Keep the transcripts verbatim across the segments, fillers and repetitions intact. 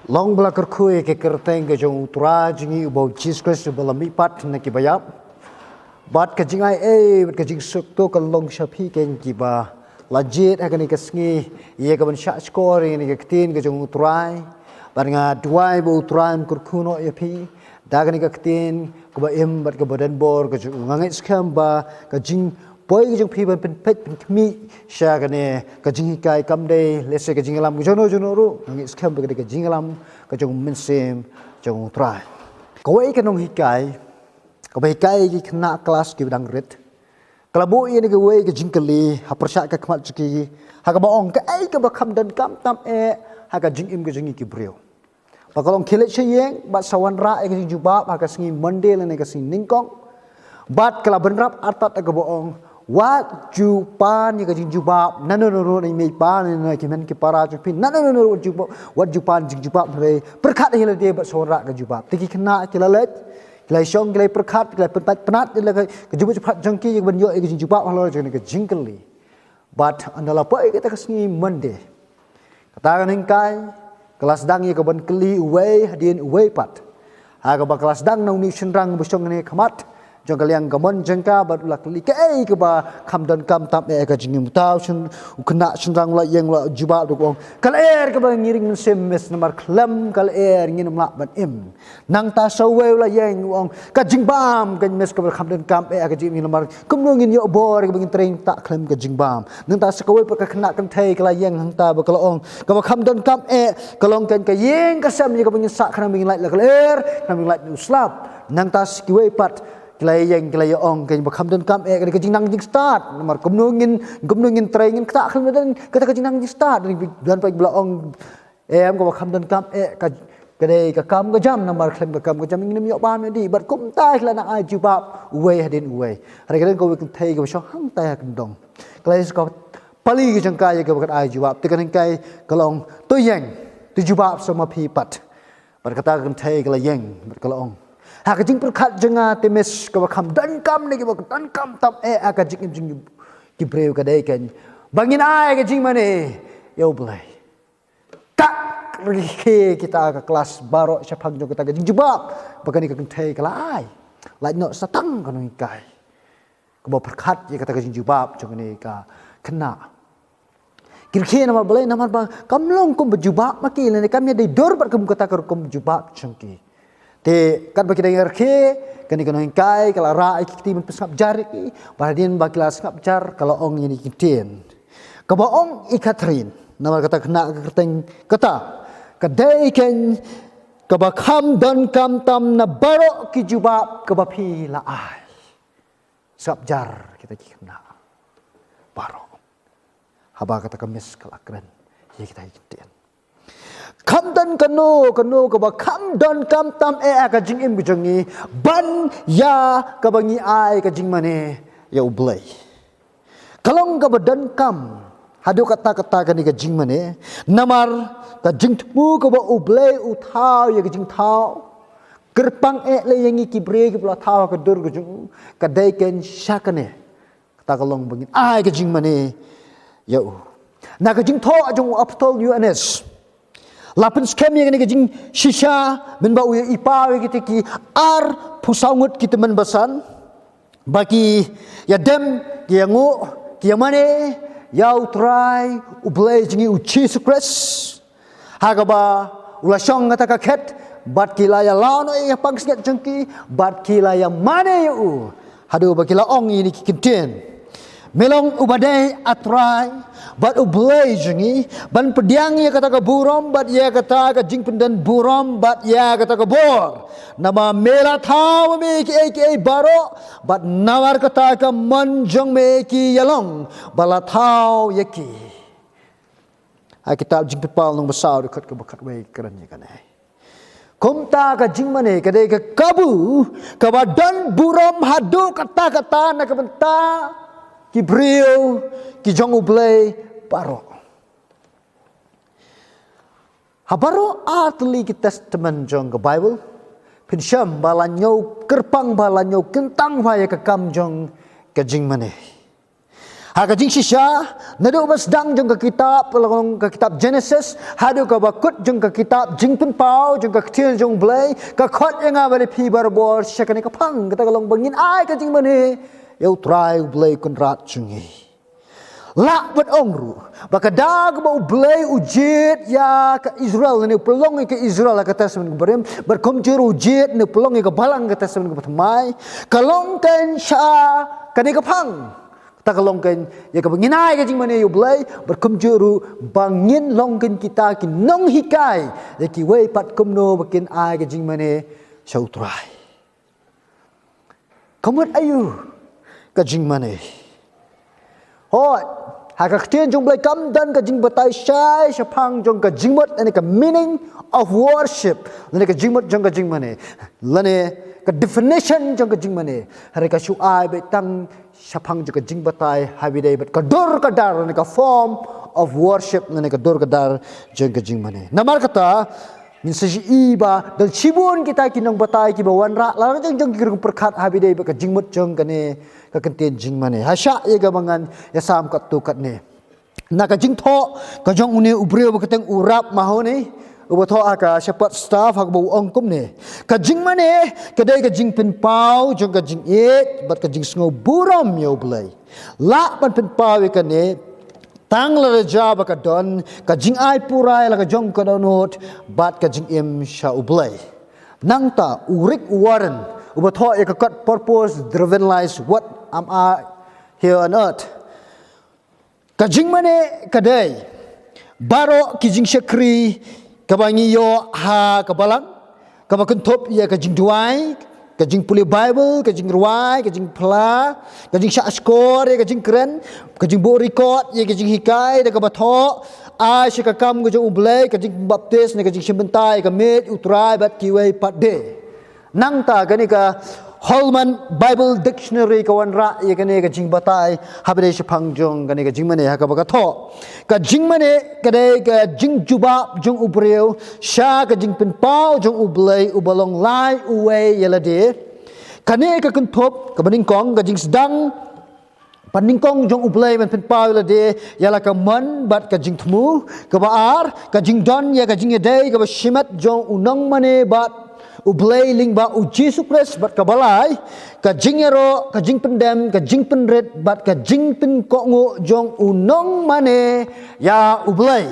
Long ba la kyrkhu ïa ka kyrteng ka jong U Trai jong ngi uba u Jisu Khrist uba la mihpat na kiba ïap. Bad ka jingai ei bad ka jingsuk to ka long sha phi keiñ kiba la jied ha kane ka sngi ïa ka ban shah shkor ïa kane ka ktien ka jong U Trai. Bad nga duwai ba U Trai un kyrkhu noh ïa phi da kane ka ktien kaba im bad kaba don bor ka jong u. Nga ngeit skhem ba ka jingpoi ka jong phi ban pynpeit pynkhmih sha kane ka jinghikai kam dei lehse ka jingïalam ka jong no jong no ruh. Nga ngeit skhem ba ka dei ka jingïalam ka jong u Mynsiem jong U Trai. Kawei ka nonghikai kaba hikai ki khynnah klas kiba dang rit ka la buh ïa kawei ka jingkylli ha pyrshah ka khmat jong ki, ha kaba ong kaei kaba kham donkam tam eh ha ka jingim ka jong ngi ki briew. Ba ka long khie leit sha ïing bad sa wanrah ïa ka jingjubab ha ka sngi Monday lane ka sngi nyngkong. Bad ka la bynrap artat ha kaba ong wat ju pan ïa ka jingjubab na no no no na i mei i pa na no ki hynmen ki para jong phi na no no no wat ju, wat ju pan jingjubab hynrei pyrkhat hi lade bad sa wanrah ka jubab. Te ki khynnah ki la leit, ki la shong, ki la pyrkhat, ki la pyntait pynat ïa la ka jubab jubab jong ki ïa ka ban ïoh ïa ka jingjubab halor jong ka jingkylli. Bad ynda la poi kata ka sngi Monday, kata ka nonghikai ka la sdang ïa ka ban kylli uwei hadien uwei pat. Ha kaba ka la sdang na une u shynrang ba shong ne khmat jong ka liang kamon jong ka bad u la kylli kaei kaba kham donkam tam eh ka jingim. Uta u shyn, u khynnah shynrang u la ïeng u la jubab da u ong, ka lyer kaba ngi ring mynsiem miss namar khlem ka lyer ngin ym lah ban im. Nangta sa uwei u la ïeng u ong ka jingbam keiñ miss kaba kham donkam eh ka jingim namar kumno ngin ïoh bor kaba ngin trei tah khlem ka jingbam. Nangta sa kawei pat ka khynnah kynthei ka la ïeng hangta ba ka la ong kaba kham donkam eh ka long keiñ ka ïing ka sem ïa kaba ngin sah khnang ba ngin lait la ka lyer khnang ba ngin lait na u slap. Nangta sa kiwei pat ki la ïeng ki la ïa ong keiñ ba kham donkam eh ka dei ka jingnang jingstad namar kumno ngin, kumno ngin trei ngin ktah khlem don kata ka jingnang jingstad. Don pat ba la ong em kaba kham donkam eh ka, ka dei ka kam ka jam namar khlem ka kam ka jam ngin ym ïoh bam ïoh dih. Bad kumta ki la nang ai jubab uwei hadien uwei. Hynrei ka don kawei kynthei kaba shong hangta ha kyndong, ka la ïa sa ka pali ka jong ka ïa kaba ka ai jubab. Te ka nonghikai ka la ong to ïeng, to jubab sa ma phi pat. Bad kata ka kynthei ka la ïeng bad ka la ong ha ka jingpyrkhat jong nga te miss kaba kham donkam ne kaba donkam tam eh ha ka jingim jong ki briew ka dei keiñ ba ngin ai ka jingmane ïa U Blei. Ka rkhie kita ka klas baroh shaphang jong kata ka jingjubab ba kane ka kynthei ka la ai. Lait noh sa tang ka nonghikai kaba pyrkhat ïa kata ka jingjubab jong kane ka khynnah. Ki rkhie namar balei? Namar ba kam long kum ba jubab ma ki lane kam ïadei dur bad kum kata ka rukom jubab jong ki. Te katba ki dang ïa rkhie kane ka nonghikai ka la rah ïa ki kti ban pynsngap jar ïa ki. Bad hadien ba ki la sngap jar ka la ong ïa kine ki ktien kaba ong i Catherine namar kata ka khynnah ka kyrteng kata, ka dei keiñ kaba kham donkam tam na baroh ki jubab kaba phi la ai. Sngap jar kita ki khynnah baroh haba kata ka miss ka la kren ïa kita ki ktien. Kham don kano kano kaba kham donkam tam eh ha ka jingim ka jong ngi ban ïa kaba ngi ai ka jingmane ïa U Blei. Ka long kaba donkam haduh katta katta kane ka jingmane namar ka jingthmu kaba U Blei u thaw ïa ka jingthaw kyrpang eh lei ïa ngi ki briew kiba la thaw ha ka dur ka jong u ka dei keiñ sha kane. Kata ka long ba ngin ai ka jingmane ïa u. Na ka jingthoh jong u apostol Ïoannis la pynskhem ïa kane ka jingshisha mynba u ïa i paw ïa kita ki arphew saw ngut ki tymmen basan ba ki ïa dem, ki ïa nguh, ki ïa mane ïa U Trai U Blei jong ngi U Jisu Khrist. Ha kaba u la shong kata ka khet bad ki la ïa law noh ïa pang sngiat jong ki bad ki la ïa mane ïa u haduh ba ki la ong ïa kine ki ktien, me long uba dei A Trai bad U Blei jong ngi ban pdiang ïa kata ka burom bad ïa kata ka jingpyndon burom bad ïa kata ka bor. Namar me la thaw ma me kiei kiei baroh bad namar kata ka mon jong me ki ïa long ba la thaw ïa ki. Ha kitab Jingpynpaw lynnong ba saw dkhot kaba khatwei ka kren ïa kane. Kumta ka jingmane ka dei ka kabu kaba don burom haduh katta katta na ka bynta ki briew ki jong U Blei baroh. Ha baroh ar tylli ki testament jong ka Baibl phin shem ba la ñiew kyrpang ba la ñiew kyntang bha ïa ka kam jong ka jingmane. Ha ka jingshisha, naduh ba sdang jong ka kitab, ka long ka kitab Genesis, haduh kaba kut jong ka kitab Jingpynpaw jong ka ktien jong U Blei, ka khot ïa nga bad ïa phi barabor sha kane ka phang, kata ka long ba ngin ai ka jingmane ïa U Trai U Blei Kynrad jong ngi. Lah ban ong ruh ba ka da kaba U Blei u jied ïa ka Israel, ne u pynlong ïa ka Israel ha ka Testament kaba rim, bad kumjuh ruh u jied ne u pynlong ïa ka balang ha ka Testament kaba thymmai, ka long kan sha kane ka phang. Kata ka long kan ïa kaba ngin ai ka jingmane ïa U Blei, bad kumjuh ruh ba ngin long kan kita ki nonghikai ïa kiwei pat kumno ba kin ai ka jingmane sha U Trai. Ka mut aïu ka jingmane? Hooid, ha ka ktien jong U Blei kam don ka jingbatai shai shaphang jong ka jingmut, lane ka meaning of worship, lane ka jingmut jong ka jingmane, lane ka definition jong ka jingmane. Hynrei ka shu ai beit tang shaphang jong ka jingbatai ha ba ïadei bad ka dur ka dar, lane ka form of worship, lane ka dur ka dar jong ka jingmane. Namar kata, ngin sa shu ïohi ba don shibun kita ki nongbatai kiba wanrah la jong jong ki rukom pyrkhat ha ba ïadei bad ka jingmut jong kane ka kyntien jingmane. Ha shah ïa kaba ngan ïasam katto katne. Na ka jingthoh ka jong une u briew ba kyrteng u Rab Mahoney, uba thoh ha ka Shepherd's Staff, ha kaba u ong kumne: Ka jingmane ka dei ka jingpynpaw jong ka jingïeit bad ka jingsngew burom ïa U Blei. Lah ban pynpaw ïa kane tang lada jia ba ka don ka jingai pura ïa la ka jong ka dohnud bad ka jingim sha U Blei. Nangta u Rick Warren, uba thoh ïa ka kot Purpose Driven Lives, What Am I Here on Earth? Ka jingmane ka dei baroh ki jingshakri kaba ngi ïoh ha ka balang, kaba kynthup ïa ka jingduwai, ka jingpule Baibl, ka jingrwai, ka jingphla, ka jingshahshkor, ïa ka jingkren, ka jingbuh record, ïa ka jinghikai, da kaba thoh ai sha ka kam ka jong U Blei, ka jingbaptis, ne ka jingshim bynta ïa ka miet U Trai bad kiwei pat de. Nangta kane ka Holman Bible Dictionary ka wanrah ïa kane ka jingbatai ha ba ïadei shaphang jong kane ka jingmane, ha kaba ka thoh: Ka jingmane ka dei ka jingjubab jong u briew sha ka jingpynpaw jong U Blei uba long lai uwei ïa lade. Kane ka kynthup kaba nyngkong ka jingsdang ba nyngkong jong U Blei ban pynpaw ïa lade ïa la ka mon bad ka jingthmu. Kaba ar, ka jingdon ïa ka jingïadei kaba shimet jong u nongmane bad U Blei lyngba U Jisu Khrist, bad kaba lai, ka jingïaroh, ka jingpyndem, ka jingpynrit bad ka jingpynkohnguh jong u nongmane ïa U Blei.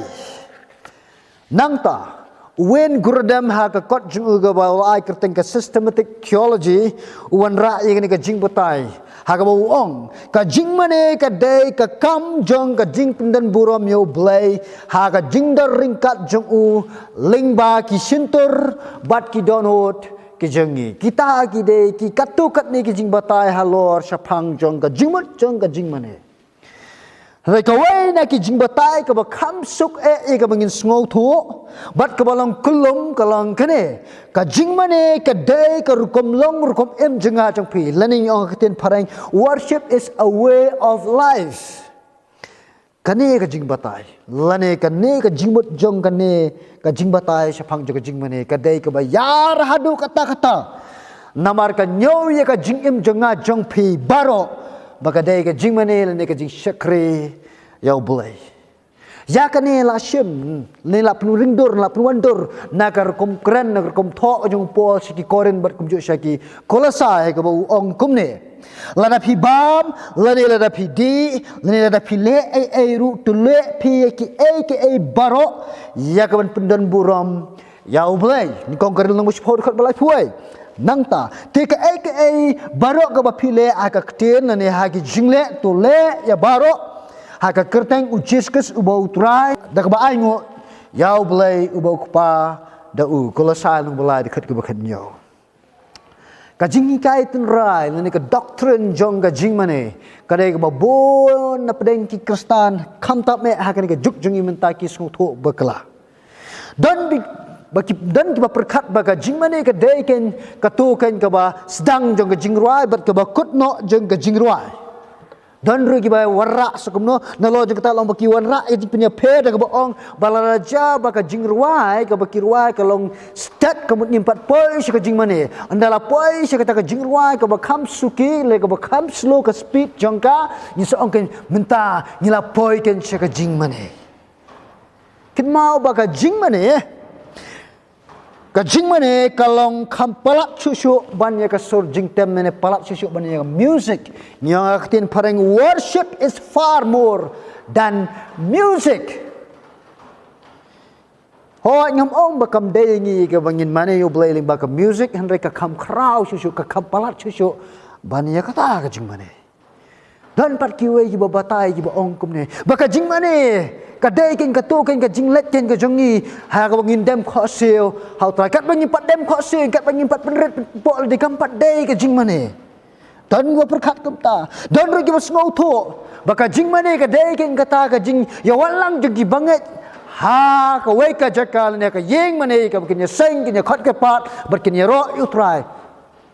Nangta u Wayne Grudem, ha ka kot jong u kaba u ai kyrteng ka Systematic Theology, u wanrah ïa kane ka jingbatai ha kaba u ong: Ka jingmane ka dei ka kam jong ka jingpyndonburom ïa U Blei ha ka jingdon ryngkat jong u lyngba ki shyntur bad ki dohnud ki jong ngi. Kita ki dei ki katto katne ki jingbatai halor shaphang jong ka jingmut jong ka jingmane. Hynrei kawei na ki jingbatai kaba kham suk eh ïa kaba ngin sngewthuh bad kaba long kyllum ka long kane: Ka jingmane ka dei ka rukom long rukom im jong nga jong phi, lane ngi ong ha ka ktien phareng, worship is a way of life. Kane ka jingbatai, lane kane ka jingmut jong kane ka jingbatai shaphang jong ka jingmane ka dei kaba ïar haduh katta katta. Namar ka ñiew ïa ka jingim jong nga jong phi baroh ba ka dei ka jingmane lane ka jingshakri ïa U Blei. Ïa kane la shim, ne la pynring dur, la pynwan dur na ka rukom kren, na ka rukom thoh jong u Paul sha ki Korinth bad kumjuh sha ki Kolosai, kaba u ong kumne: Lada phi bam, lane lada phi dih, lane lada phi leh ei ei ruh, to leh phi ïa kiei kiei baroh ïa kaban pyndonburom ïa U Blei. Nyngkong Korinth lynnong ba shiphew, dkhot ba laiphew wei. Nangta, te kaei kaei baroh kaba phi leh ha ka ktien lane ha ki jingleh, to leh ïa baroh ha ka kyrteng U Jisu Khrist uba U Trai, da kaba ainguh ïa U Blei uba U Kpa da u. Kolosai lynnong ba lai, dkhot kaba khathynñiew. Ka jinghikai tynrai lane ka doctrine jong ka jingmane ka dei kaba bun na pdeng ki Khristan, khamtam eh ha kane ka juk jong ngi mynta, ki sngewthuh bakla. Don ki, ba ki, don kiba pyrkhat ba ka jingmane ka dei kein kato kein kaba sdang jong ka jingrwai bad kaba kut noh jong ka jingrwai. Don ruh kiba wanrah sa kumno, nalor jong kata long ba ki wanrah ïa ka jingpynïapher da kaba ong ba lada jia ba ka jingrwai kaba ki rwai ka long stet, ka mut ngim pat poi sha ka jingmane. Ynda la poi sha kata ka jingrwai kaba kham suki lane kaba kham slow ka speed jong ka, ngin sa ong kein mynta ngi la poi kein sha ka jingmane. Kynmaw ba ka jingmane, ka jingmane ka long kham palat shuh shuh ban ïa ka sur jingtem lane palat shuh shuh ban ïa ka music. Ngi ong ha ka ktien phareng, worship is far more than music. Hooid, ngam ong ba kam dei ïa ngi kaba ngin mane ïa U Blei lyngba ka music, hynrei ka kham khraw shuh shuh, ka kham palat shuh shuh ban ïa kata ka jingmane. Don pat kiwei kiba batai kiba ong kumne ba ka jingmane ka dei kein, kato kein ka jingleit kein ka jong ngi ha kaba ngin dem khohsiew ha U Trai. Katba ngim pat dem khohsiew, katba ngim pat pynrit pynpoh lade, kam pat dei ka jingmane. Don kiba pyrkhat kumta. Don ruh kiba sngewthuh ba ka jingmane ka dei kein kata ka jingïawad lang jong ki bangeit ha kawei ka jaka lane ka ïing mane kaba kin ïaseng, kin ïakhot kyrpad bad kin ïaroh ïa U Trai.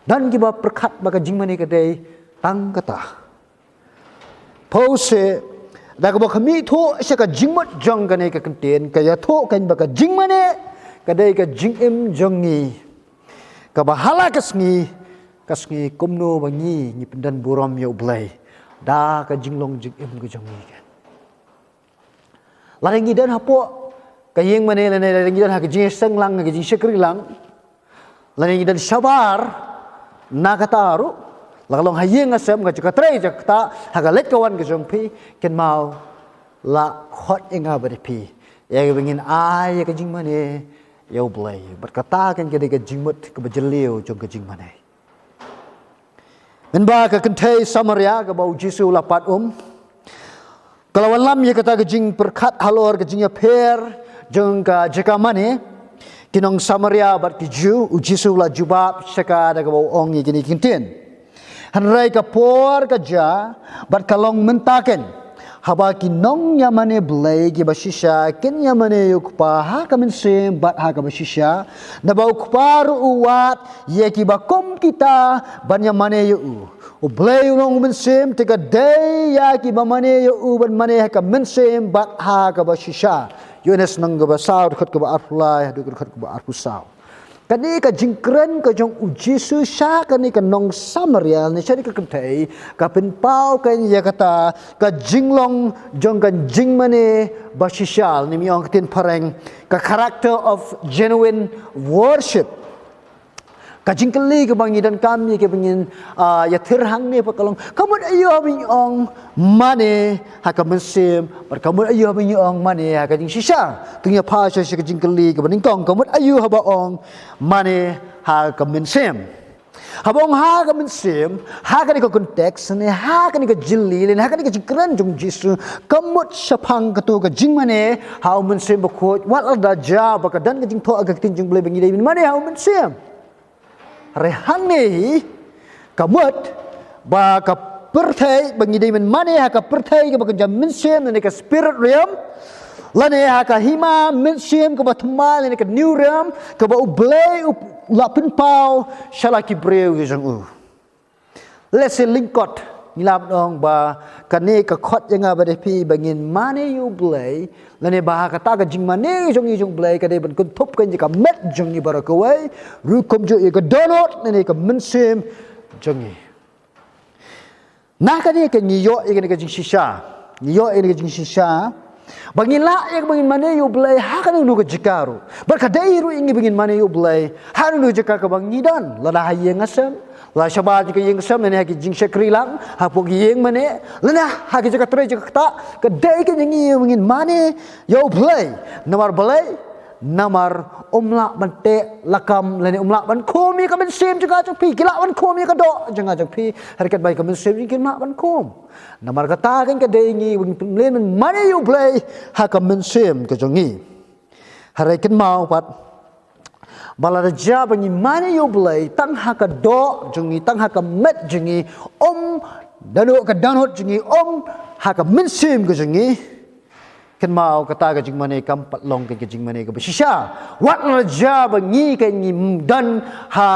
Don kiba pyrkhat ba ka jingmane ka dei tang kata. Pause da kaba khmih thuh sha ka jingmut jong kane ka kyntien, ka ïathuh kein ba ka jingmane ka dei ka jingim jong ngi, kaba ha la ka sngi ka sngi kumno ba ngi, ngi pyndon burom ïa U Blei da ka jinglong jingim ka jong ngi kein. Lada ngi don hapoh ka ïing mane lane lada ngi don ha ka jingïaseng lang, ha ka jingshakri lang, lane ngi don shabar na kata ruh, la ka long ha ïing ha sem, ka jaka trei jaka ktah, ha ka leit ka wan ka jong phi, kynmaw la khot ïa nga bad ïa phi ïa kaba ngin ai ïa ka jingmane ïa U Blei. Bad kata kein ka dei ka jingmut kaba jylliew jong ka jingmane. Mynba ka kynthei Samaria kaba U Jisu u la pat um, ka la wanlam ïa kata ka jingpyrkhat halor ka jingïapher jong ka jaka mane ki nong Samaria bad ki Jiw, U Jisu u la jubab sha ka da kaba u ong ïa kine ki ktien. Hynrei ka por ka jia bad ka long mynta kein, haba ki nongïamane Blei kiba shisha kin ïamane ïa U Kpa ha ka mynsiem bad ha kaba shisha, naba U Kpa ruh u wad ïa kiba kum kita ban ïamane ïa u. U Blei u long U Mynsiem, te ka dei ïa kiba mane ïa u ban mane ha ka mynsiem bad ha kaba shisha. Ïoannis lynnong kaba saw, dkhot kaba arphew lai haduh dkhot kaba arphew saw. Kane ka jingkren ka jong U Jisu sha kane ka nong Samaria ne sha kane ka kynthei, ka pynpaw kein ïa kata ka jinglong jong ka jingmane ba shisha, ne ngi ong ha ka ktien phareng, ka character of genuine worship. Ka jingkylli kaba ngi donkam ïa kaba ngin, ah, ïathir hangne pat ka long, ka mut aïu haba ngi ong mane ha ka mynsiem, bad ka mut aïu haba ngi ong mane ha ka jingshisha. To ngin ïa phai sha ka jingkylli kaba nyngkong, ka mut aïu haba ong mane ha ka mynsiem. Haba ong ha ka mynsiem, ha kane ka context ne ha kane ka jingkylli ne ha kane ka jingkren jong U Jisu, ka mut shaphang kato ka jingmane ha U Mynsiem Bakhuid, wat lada jia ba ka don ka jingthoh ha ka ktien jong U Blei ba ngi dei ban mane ha U Mynsiem. Hynrei hangne hi ka mut ba ka pyrthei, ba ngi dei ban mane ha ka pyrthei kaba kynja mynsiem lane ka spirit realm, lane ha ka hima mynsiem kaba thymmai lane ka new realm kaba U Blei u la pynpaw sha la ki briew ki jong u. Lehse lyngkot ngi lah ban ong ba kane ka khot ïa nga bad ïa phi ba ngin mane ïa U Blei, lane ba ha kata ka jingmane jong ngi jong U Blei ka dei ban kynthup kein ïa ka met jong ngi baroh kawei, ruh kumjuh ïa ka dohnud lane ka mynsiem jong ngi. Na kane ka ngi ïoh ïa kane ka jingshisha, ngi ïoh ïa kane ka jingshisha ba ngi lah ïa kaba ngin mane ïa U Blei ha kano kano ka jaka ruh. Bad ka dei ruh ïa ngi ba ngin mane ïa U Blei ha kano kano ka jaka kaba ngi don, lada ha ïing ha sem, lada shabar jong ka ïing ka sem, lane ha ki jingshakri lang, hapoh ki ïing mane, lane ha ki jaka trei jaka ktah, ka dei kein ïa ngi ba ngin mane ïa U Blei. Namar balei? Namar um lah ban teh lakam lane um lah ban khum ïa ka mynsiem jong nga jong phi. Ki lah ban khum ïa ka doh jong nga jong phi, hynrei katba ïa ka mynsiem jong ngi kim lah ban khum. Namar kata kein ka dei ïa ngi ba ngin pynmlien ban mane ïa U Blei ha ka mynsiem ka jong ngi. Hynrei kynmaw pat ba lada jia ba ngi mane ïa U Blei tang ha ka doh jong ngi, tang ha ka met jong ngi, um, naduh ka dohnud jong ngi, um, ha ka mynsiem ka jong ngi, Kynmaw kata ka jingmane kam pat long ka jingmane kaba shisha. Wat la jia ba ngi ka ngi don ha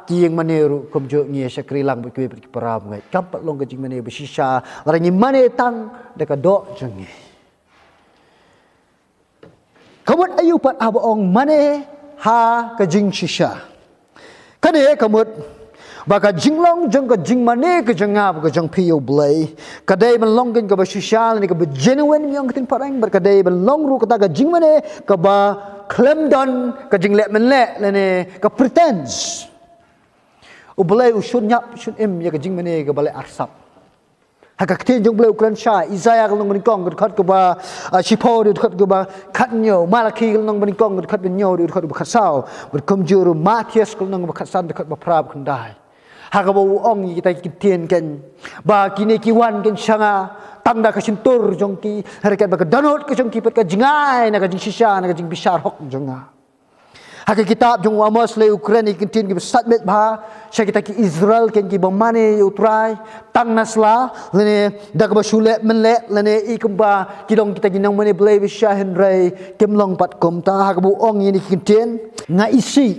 ki ïing mane ruh kumjuh ngi ïa shakri lang bad kiwei pat ki para bangeit. Kam pat long ka jingmane ba shisha. Lada ngi mane tang da ka doh jong ngi. Ka mut aïu pat haba ong mane ha ka jingshisha. Kane ka mut ba ka jinglong jong ka jingmane ka jong nga bad ka jong phi ïa U Blei ka dei ban long kane kaba shisha lane kaba genuine, ngi ong ka ktien phareng, bad ka dei ban long ruh kata ka jingmane kaba khlem don ka jingleh mynleh lane ka pretense. U Blei u shun ïap shun im ïa ka jingmane kaba leh arsap. Ha ka ktien jong U Blei u kren sha Isaiah ka lynnong ba nyngkong ka dkhot kaba, ah, shiphew, dkhot kaba khathynñiew, Malaki ka lynnong ba nyngkong ka dkhot ba hynñiew, dkhot kaba khatsaw, bad kumjuh ruh Mathaios ka lynnong ba khatsan, dkhot ba phra bad khyndai. Ha kaba u ong ïa kita ki ktien keiñ ba kine ki wan keiñ sha nga tang da ka shyntur jong ki, hynrei katba ka dohnud ka jong ki pat ka jngai na ka jingshisha na ka jingbishar hok jong nga. Ha ka kitab jong u Amos lei u kren ïa ki ktien kiba sat met bha sha kita ki Israel keiñ kiba mane ïa U Trai tang na sla lane da kaba shu leh mynleh lane i kumba ki long kita ki nongmane Blei ba shisha, hynrei kim long pat kumta. Ha kaba u ong ïa kine ki ktien, nga isih,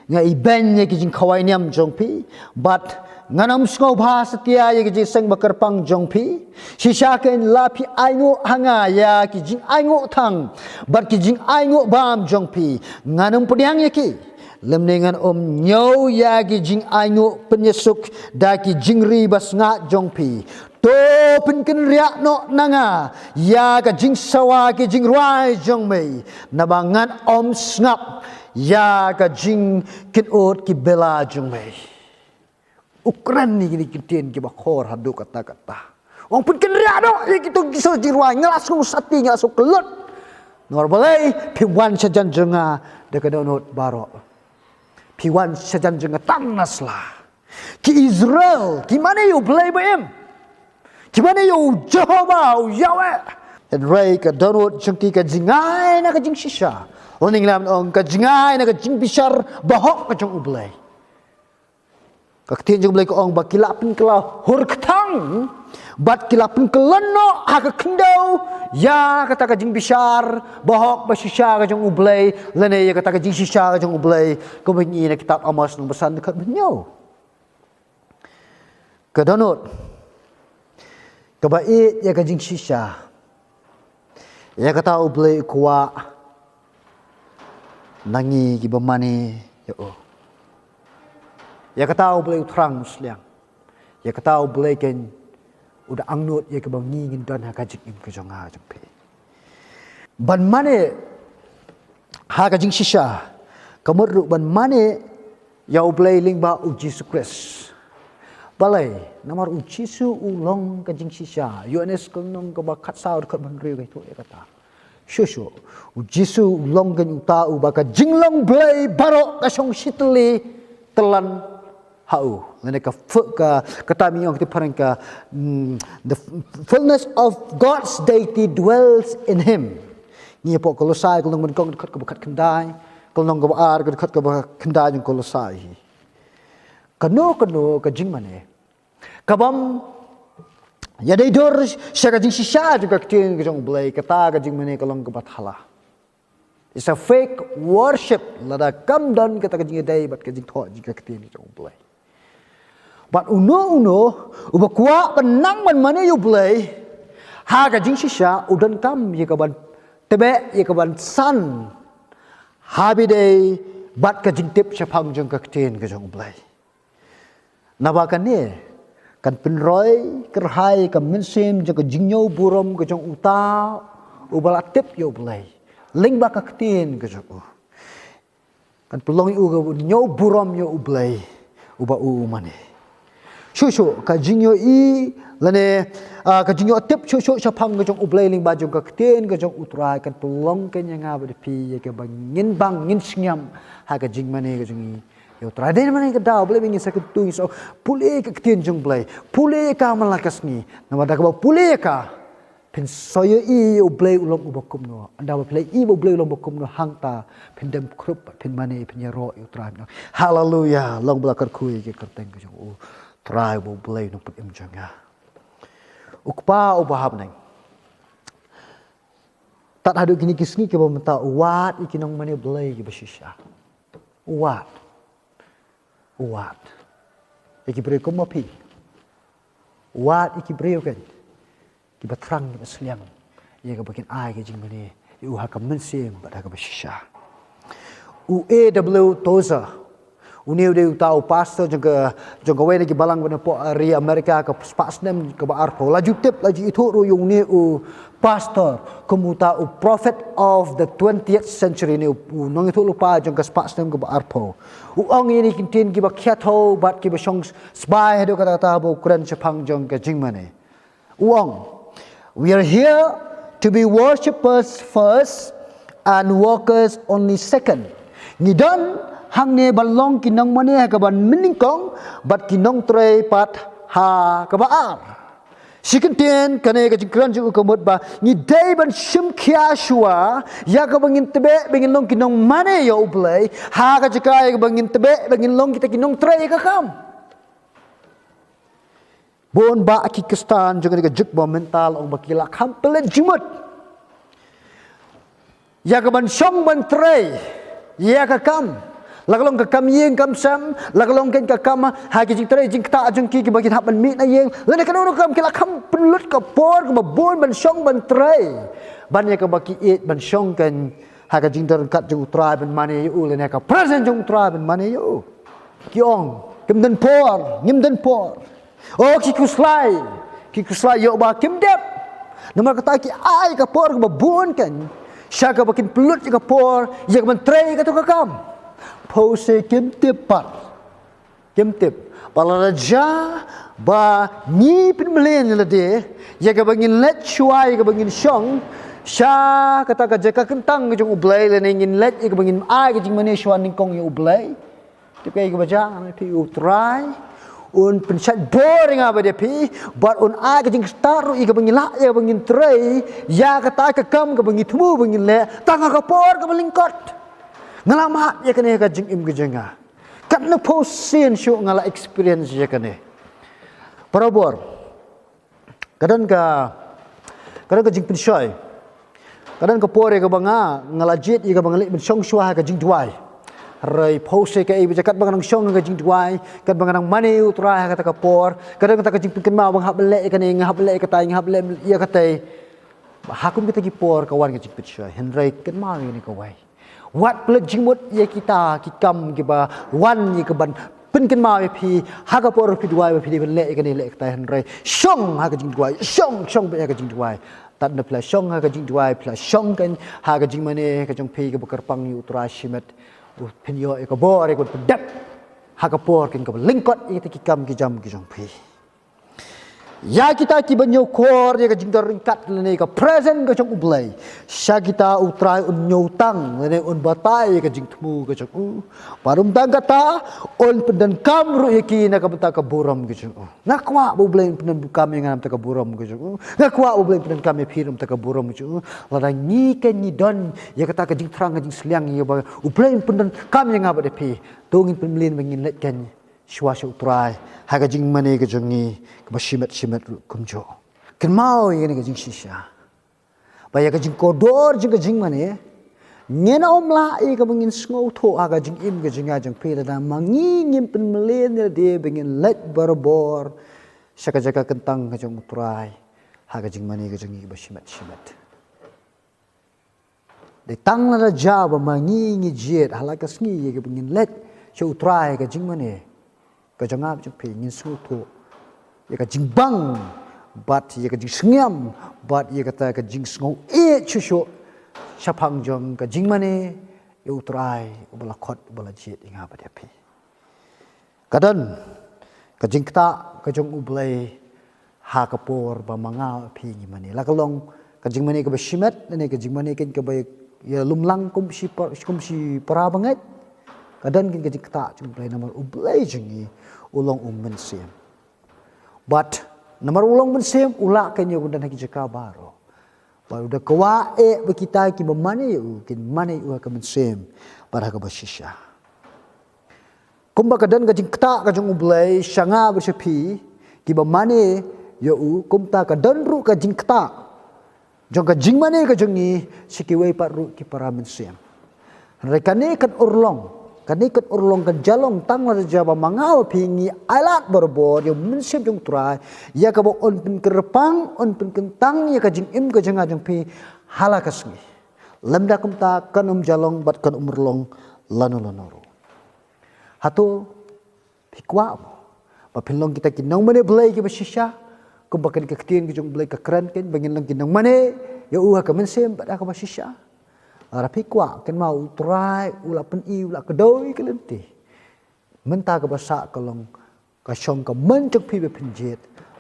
nga ibeiñ ïa ki jingkhawai niam jong phi, bad ngan ym sngewbha satia ïa ki jingseng ba kyrpang jong phi. Shisha keiñ la phi ainguh ha nga ïa ki jingainguh thang bad ki jingainguh bam jong phi, ngan ym pdiang ïa ki. Lymne ngan ym ñiew ïa ki jingainguh pynïasuk da ki jingri ba sngap jong phi. To pynkynriah noh na nga ïa ka jingsawa ki jingrwai jong mei, naba ngan ym sngap ïa ka jingkynnoh ki bela jong mei. U kren ïa kine ki ktien kiba khor haduh katta katta. Ong pynkynriah noh ïa kito ki sawa jingrwai, nga la sngew sati, nga la sngew kyllut. Namar balei? Phi wan shajan jong nga da ka dohnud baroh. Phi wan shajan jong nga tang na sla. Ki Israel ki mane ïa U Blei ba im, ki mane ïa U Jehobah, U Yahweh, hynrei ka dohnud jong ki ka jngai na ka jingshisha. Lane ngi lah ban ong ka jngai na ka jingbishar bahok ka jong U Blei. Ka ktien jong U Blei ka ong ba ki la pynkylla hur kthang bad ki la pynkylla noh ha ka khyndew ïa kata ka jingbishar bahok ba shisha ka jong U Blei lane ïa kata ka jingshisha ka jong U Blei, kumba ngi i na kitab Amos lynnong ba san, dkhot ba hynñiew. Ka dohnud kaba ïeit ïa ka jingshisha, ïa kata U Blei u kwah na ngi kiba mane ïa u. Ïa kata U Blei u thrang u sliang. Ïa kata U Blei keiñ u da angnud ïa kaba ngi ngin don ha ka jingim ka jong nga jong phi. Ban mane ha ka jingshisha ka mut ruh ban mane ïa U Blei lyngba U Jisu Khrist. Balei? Namar U Jisu u long ka jingshisha. Ïoannis ka lynnong kaba khatsaw, dkhot ba hynriew ka ïathuh ïa kata. Shuh shuh, U Jisu u long keiñ uta uba ka jinglong Blei baroh ka shong shitylli tyllan ha u. Lane ka fu-, ka, kata ngi ong ka ktien phareng ka, mm, the fullness of God's deity dwells in him. Ngi ïa pule Kolosai ka lynnong ba nyngkong, dkhot kaba khatkhyndai, ka lynnong kaba ar, dkhot kaba khyndai jong Kolosai. Kano kano ka jingmane kabym ïadei dur sha ka jingshisha jong ka ktien ka jong U Blei, kata ka jingmane ka long kaba thala. It's a fake worship, lada kam don kata ka jingïadei bad ka jingthoh jong ka ktien ka jong U Blei. Bad uno uno uba kwah ban nang ban mane ïa U Blei ha ka jingshisha u donkam ïa kaban tbeh, ïa kaban san ha ba ïadei bad ka jingtip shaphang jong ka ktien ka jong U Blei. Naba kane kan pynroi kyrhai ka mynsiem jong ka jingñiew burom ka jong uta uba la tip ïa U Blei lyngba ka ktien ka jong u. Kan pynlong ïa u ka ñiew burom ïa U Blei uba u mane. Shuh shuh ka jingïohi lane, ah, ka jingïohtip shuh shuh shaphang ka jong U Blei lyngba jong ka ktien ka jong U Trai kan pynlong keiñ ïa nga bad ïa phi ïa kaba ngin bang ngin sngewthuh ha ka jingmane ka jong ngi ïa U Trai. Dei namar kata U Blei ba ngin sa kyntu, ngin sa pule ka ktien jong U Blei, pule ïa ka man la ka sngi. Namar da kaba pule ïa ka phin sa ïohi ïa U Blei u long uba kumno. Ynda ba phi la ïohi ba U Blei u long uba kumno, hangta phin dem khrup, phin mane, phin ïaroh ïa U Trai. Haleluya. Long ba la kyrkhu ïa ka kyrteng ka jong U Trai, ba U Blei u nongpynim jong nga. U Kpa uba ha bneng, Tad haduh kine ki sngi kiba mynta, u wad ïa ki nongmane Blei kiba shisha. U wad. U wad ïa ki briew kum ma phi. U wad ïa ki briew kan, kiba thrang, kiba sliang ïa kaba kin ai ka jingmane ïa u ha ka mynsiem bad ha kaba shisha. U A W Tozer, une u dei uta u pastor jong ka, jong kawei na ki balang ba na poh ri America, ka spah snem kaba arphew. La ju tip, la ju ithuh ruh ïa une u pastor kum uta u prophet of the twentieth century, ne u, u nongïathuhlypa jong ka spah snem kaba arphew. U ong ïa kine ki ktien kiba khia thew bad kiba shong sbai haduh katta katta ba u kren shaphang jong ka jingmane. U ong, "We are here to be worshippers first and workers only second." Ngi don hangne ban long ki nongmane ha kaba nyngkong bad ki nongtrei pat ha kaba ar. Shi kyntien, kane ka jingkren jong u ka mut ba ngi dei ban shim khia shuwa ïa kaba ngin tbeh ba ngin long ki nongmane ïa U Blei, ha ka jaka ïa kaba ngin tbeh ba ngin long kita ki nongtrei ïa ka kam. Bun bah ki Khristan jong kane ka juk ba mynta la ong ba ki la kham pynleit jingmut ïa ka ban shong ban trei ïa ka kam. La ka long ka kam ïing kam sem, la ka long ka kam ha ki jingtrei jingktah jong ki kiba kin hap ban mih na ïing, lane kano kano ka kam, ki la kham pynlut ka por kaba bun ban shong ban trei ban ïa kaba ki ïeit ban shong kan ha ka jingdon ryngkat jong U Trai ban mane ïa u, lane ha ka presence jong U Trai ban mane ïa u. Ki ong, "Kim don por, ngim don por." O ki khuslai, ki khuslai ïoh ba kim dep. Namar kata ki ai ka por kaba bun kan sha kaba kin pynlut ïa ka por ïa ka ban trei ïa kato ka kam. Phewse kim tip pat. Kim tip ba lada jia ba ngi pynmlien ïa lade ïa kaba ngin leit shuwa ïa kaba ngin shong sha kata ka jaka kyntang ka jong U Blei, lane ngin leit ïa kaba ngin ai ka jingmane shuwa nyngkong ïa U Blei. Tip kaei kaba jia, nga mut ïa phi, U Trai un pynshait bor ïa nga bad ïa phi bad un ai ka jingstad ruh ïa kaba ngin lah, ïa kaba ngin trei ïa kata ka kam kaba ngi thmu ba ngin leh tang ha ka por kaba lyngkot. Nga la mad ïa kane ha ka jingim ka jong nga. Katno phew sien shuh nga la experience ïa kane. Barabor ka don ka, ka don ka jingpynshoi, ka don ka por ïa kaba nga, nga la jied ïa kaba nga leit ban shong shuwa ha ka jingduwai. Hynrei phewse kaei ba jia, katba nga nang shong ha ka jingduwai, katba nga nang mane ïa U Trai ha kata ka por, ka don kata ka jingpynkynmaw ba nga hap leh ïa kane, nga hap leh ïa katai, nga hap leh ïa katai. Ha kum kita ki por ka wan ka jingpynshoi. Hynrei kynmaw ïa kane kawei. Wat pynleit jingmut ïa kita ki kam kiba wan ïa ka ban pynkynmaw ïa phi ha ka por phi duwai ba phi dei ban leh ïa kane leh katai, hynrei shong ha ka jingduwai, shong, shong beit ha ka jingduwai. Tad na phi la shong ha ka jingduwai, phi la shong kan ha ka jingmane ka jong phi kaba kyrpang ïa U Trai shimet, u pynïoh ïa ka bor ïa ka ban pyndep ha ka por kan kaba lyngkot ïa kita ki kam ki jam ki jong phi. Ïa kita kiba ñiewkor ïa ka jingdon ryngkat lane ka presence ka jong U Blei, sha kita U Trai un ñiewtang lane un batai ïa ka jingthmu ka jong u. Bad ym tang kata, un pyndonkam ruh ïa ki na ka bynta ka burom ka jong u. Nga kwah ba U Blei un pyndonkam ïa nga na ka bynta ka burom ka jong u. Nga kwah ba U Blei un pyndonkam ïa phi na ka bynta ka burom ka jong u. Lada ngi kan ngi don ïa kata ka jingthrang ka jingsliang ïa ba U Blei un pyndonkam ïa nga bad ïa phi, to ngin pynmlien ba ngin leit kan shuwa sha U Trai ha ka jingmane ka jong ngi kaba shimet shimet ruh kumjuh. Kynmaw ïa kane ka jingshisha ba ïa ka jingkordor jong ka jingmane, ngin ym lah ïa kaba ngin sngewthuh ha ka jingim ka jong nga jong phi lada ma ngi ngim pynmlien ïa lade ba ngin leit barabor sha ka jaka kyntang ka jong U Trai ha ka jingmane ka jong ngi kaba shimet shimet. Dei tang lada jia ba ma ngi ngi jied ha la ka sngi ïa kaba ngin leit sha U Trai ha ka jingmane ka jong nga jong phi, ngin sngewthuh ïa ka jingbang bad ïa ka jingsngiam bad ïa kata ka jingsngew ïeit shuh shuh shaphang jong ka jingmane ïa U Trai uba la khot, uba la jied ïa nga bad ïa phi. Ka don ka jingktah ka jong U Blei ha ka por ba ma nga phi ngi mane. La ka long ka jingmane kaba shimet lane ka jingmane kan kaba ïalumlang kum shi par-, kum shi para bangeit, ka don kan ka jingktah jong U Blei namar U Blei jong ngi u long U Mynsiem. Bad namar u long U Mynsiem, u lah kan ïa u don ha ki jaka baroh. Bad u da kwah eh ba kita kiba mane ïa u kin mane ïa u ha ka mynsiem bad ha kaba shisha. Kumba ka don ka jingktah ka jong U Blei sha nga bad sha phi kiba mane ïa u, kumta ka don ruh ka jingktah jong ka jingmane ka jong ngi sha kiwei pat ruh ki para mynsiem. Hynrei kane kan urlong, kane kan urlong, kan ïalong tang lada jia ba ma nga ma phi ngi ailad barabor ïa u Mynsiem jong U Trai, ïa kaba un pynkyrpang, un pynkyntang ïa ka jingim ka jong nga jong phi ha la ka sngi. Lymda kumta kan ym ïalong bad kan ym urlong lano lano ruh. Hato phi kwah mo ba phin long kita ki nongmane Blei kiba shisha, kumba kane ka ktien ka jong U Blei ka kren kein, ba ngin long ki nongmane ïa u ha ka mynsiem bad ha kaba shisha? Lada phi kwah, kynmaw, U Trai u la pyni, u la kdew ïa ki lynti. Mynta kaba sah ka long, ka shong ka mon jong phi ba phin jied,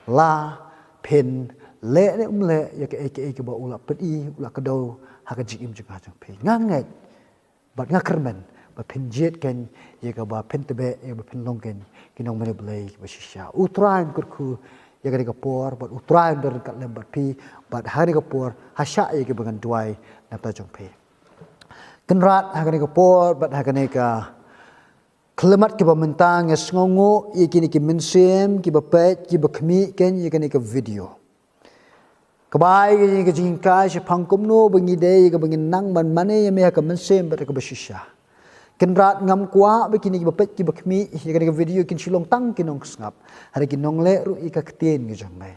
la phin leh ne ym leh ïa kaei kaei kaba u la pyni, u la kdew ha ka jingim jong nga jong phi. Nga ngeit bad nga kyrmen ba phin jied kein ïa kaba phin tbeh, ïa kaba phin long kein ki nongmane Blei kiba shisha. U Trai un kyrkhu ïa kane ka por, bad U Trai un don ryngkat lem bad phi, bad ha kane ka por ha shah ïa kaba ngan duwai na bynta jong phi. Kynrad, ha kane ka por bad ha kane ka khyllipmat kaba mynta, nga sngewnguh ïa kine ki mynsiem kiba peit, kiba khmih kein ïa kane ka video. Kaba ai ka jinghikai shaphang kumno ba ngi dei ïa kaba ngin nang ban mane ïa me ha ka mynsiem bad ha kaba shisha. Kynrad, ngam kwah ba kine kiba peit, kiba khmih ïa kane ka video kin shu long tang ki nongsngap, hynrei ki nongleh ruh ïa ka ktien ka jong me.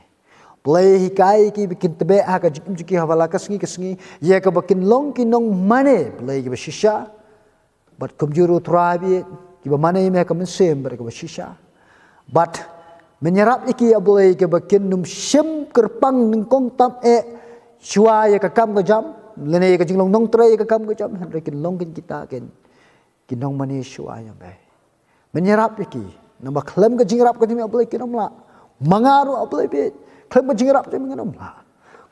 Blei, hikai ïa ki ba kin tbeh ha ka jingim jong ki ha la ka sngi ka sngi, ïa kaba kin long ki nongmane Blei kiba shisha. Bad kumjuh ruh, Trai, bad kiba mane ïa me ha ka mynsiem bad ha kaba shisha. Bad men ïarap ïa ki, A Blei, kiba kin ym shim kyrpang nyngkong tam eh shuwa ïa ka kam ka jam, lane ïa ka jinglong nongtrei ïa ka kam ka jam, hynrei kin long kein kita kein ki nongmane shuwa ïa me. Men ïarap ïa ki, namar khlem ka jingïarap ka jong me, A Blei, kin ym lah. Ma nga ruh, A Blei, bad khlem ka jingïarap jong me ngan ym lah.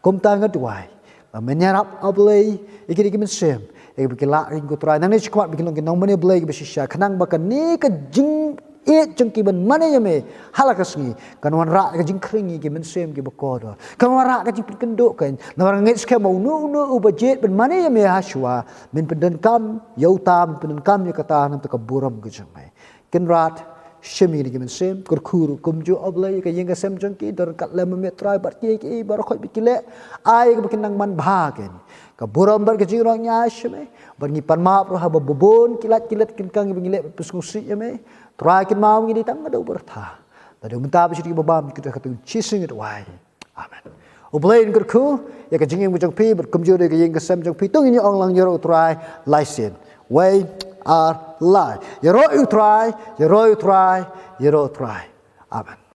Kumta nga duwai ba men ïarap, A Blei, ïa kine ki mynsiem, ïa kiba ki lah ring, ko Trai, nangne shakhmat ba kin long ki nongmane Blei kiba shisha, khnang ba kane ka jingïeit jong ki ban mane ïa me ha la ka sngi kan wanrah ka jingkhring ïa ki mynsiem kiba kordor, kan wanrah ka jingpynkynduh kein. Namar nga ngeit skhem ba uno uno uba jied ban mane ïa me ha shuwa, men pyndonkam ïa uta, men pyndonkam ïa kata na ka bynta ka burom ka jong me. Kynrad, shim ïa kine ki mynsiem, kyrkhu ruh kumjuh, A Blei, ïa ka ïing ka sem jong ki, don ryngkat lem ma me, Trai, bad kiei kiei baroh khoit ba ki leh, ai kaba kin nang manbha kein. Ka burom bad ka jingroi ngi ai sha me, bad ngi pan map ruh haba bun ki lait ki lait ki lyngkang ba ngi leh bad pynsngewsih ïa me. Trai, kynmaw, ngi dei tang ka dei u bor tha. Naduh mynta bad shaduh kiba bam, ki da ka kyrteng Jisu ngi duwai. Amen. U Blei un kyrkhu ïa ka jingim ka jong phi bad kumjuh ruh ïa ka ïing ka sem jong phi. To ngin ïa ong lang: Ïaroh U Trai lai sien. Wei, ar, lai. Ïaroh U Trai, ïaroh U Trai, ïaroh U Trai. Amen.